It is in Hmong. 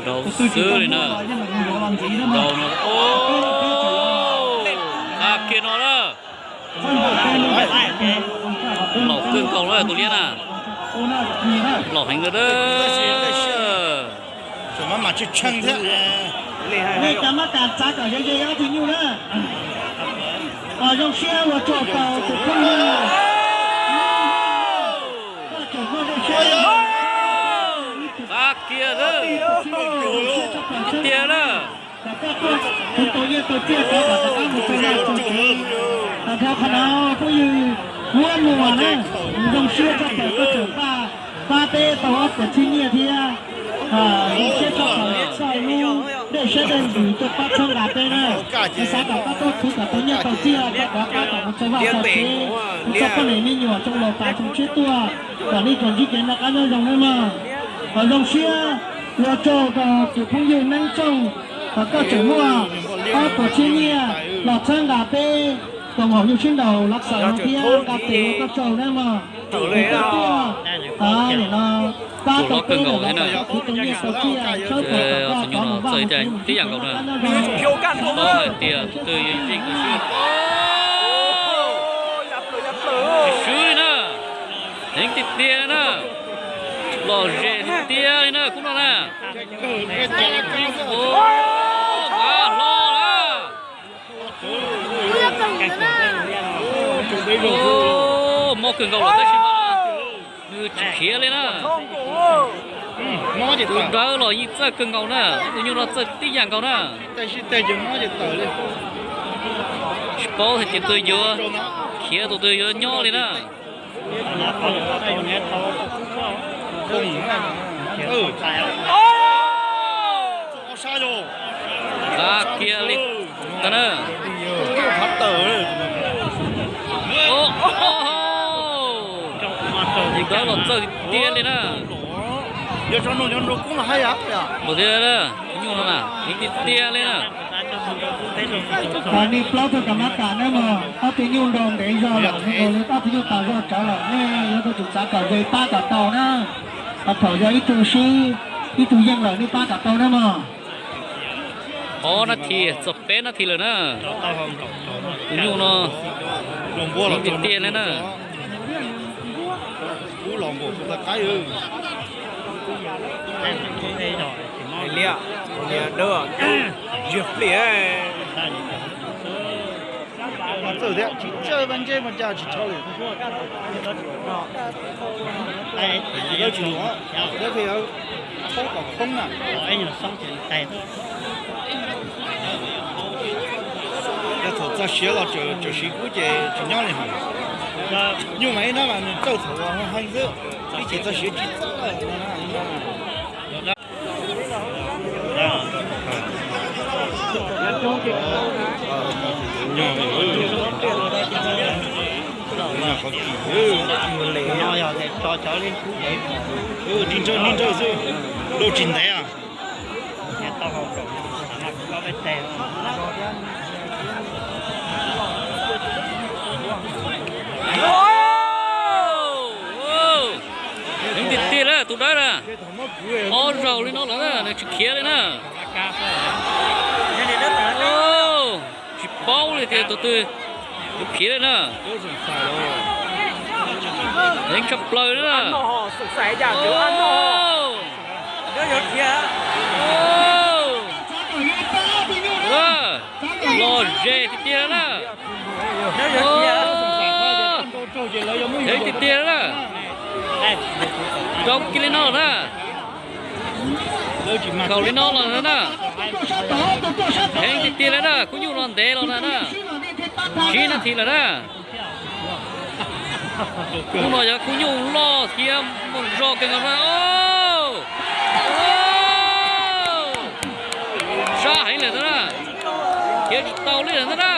Nrau xwb li na. Nrau no, qab kiag no na. Laum kawg nkaus na tus liab na. Laum heev li na. Nej cov mab kas txav kom ze ze ob tug nyuj na. Zoo siab ua tsaug rau tus phooj ywg. Qab kiag na. Tiag na. Dhau qhov no phooj ywg Huab Muas na, zoo siab tshaj plaws koj tseem pab peb tau ob puas txhiab nyiaj thiab. Zoo siab tshaj plaws txoj lub dej siab dej ntsws tuaj pab txhawb nqa peb na. Xav kom koj tuaj khwv kom tau nyiaj tau txiaj, koj rov qab kom mus txog vaj txog tsev, mus txog poj niam me nyuam tsoo laus tas tsoo tshiab tuaj, kom nej tsuas ntsib kev noj qab nyob zoo nawb mog. Zoo siab ua tsaug rau tus phooj ywg Neeb Txooj, koj tseem muaj ob puas txhiab nyiaj los txhawb nqa peb koom haum nyuj sib nraus Lav Xaws no thiab nqa tes ua koj tsaug nawb mog. Tus koj tuaj nim no pab tau peb nim no tau khwv tau nyiaj tau txiaj, tshawb puas kom koj rov mus vaj mus tsev mus txog poj niam me nyuam noj qab nyob zoo. Paub hais tias tus twg yeej yeej tus swb. Tsis swb li na. Heev tiag tiag na. Lom zem tiag tiag li na khub no na. Nqa hlo na. Mob kawg nkaus lawm tab sis mas nws tsis khiav li na. Tus dawb los yeej txawj kawg nkaus na, tus nyuj no txawj tib yam nkaus na. Tsis paub hais tias tus yuav khiav, tus twg yuav nyob li na. Qab kiag li ntag na. Tus dawb los txawj tiag tiag li na. Mus tiag, nyuj no na, heev tiag tiag li na. Nej plaub tug kam mab kam na mog, ob tug nyuj nrau ntev zog lawm, ob tug nyuj tas zog tsawv lawm, nej yuav tsum xav kom ze pab kom tau na. Thaum yog ib tug swb ib tug yeej lawm nej pab kom tau na mog. Ob nab thi txog peb nab thi lawm na. Tus nyuj no heev tiag tiag li na. Tsis tsaws vaj ntsej mas cas tsis tshau li. Lawv tsis luam, lawv pheej yuav tshoob kom khoob na. Yog thaum txog siav los tseem siv kub ces tsis nyob li hos. Nyuj mas ib hnab mas nws txawj thaum heev xwb, ib chim txog siav tsis txawj no na. Nig nrawg nig nrawg xwb, dua tsis ntev. Heev tiag tiag na tus dawb na. Ob zaug li no lawm na nws tsis khiav li na. Tsis paub li tias tus twg yuav khiav li na. Heev tshaj plaws li na. Lom zem tiag tiag na. Heev tiag tiag na. Rau kiag li no na. Khaum li no los na. Heev tiag tiag li na, khub nyuj no ntev los na na. Tsib nab thi lawm na. Khub no yog khub nyuj loj thiab muaj zog kawg nkaus na. Sab heev lawm ntag na. Khiav tsis tau li lawm ntag na.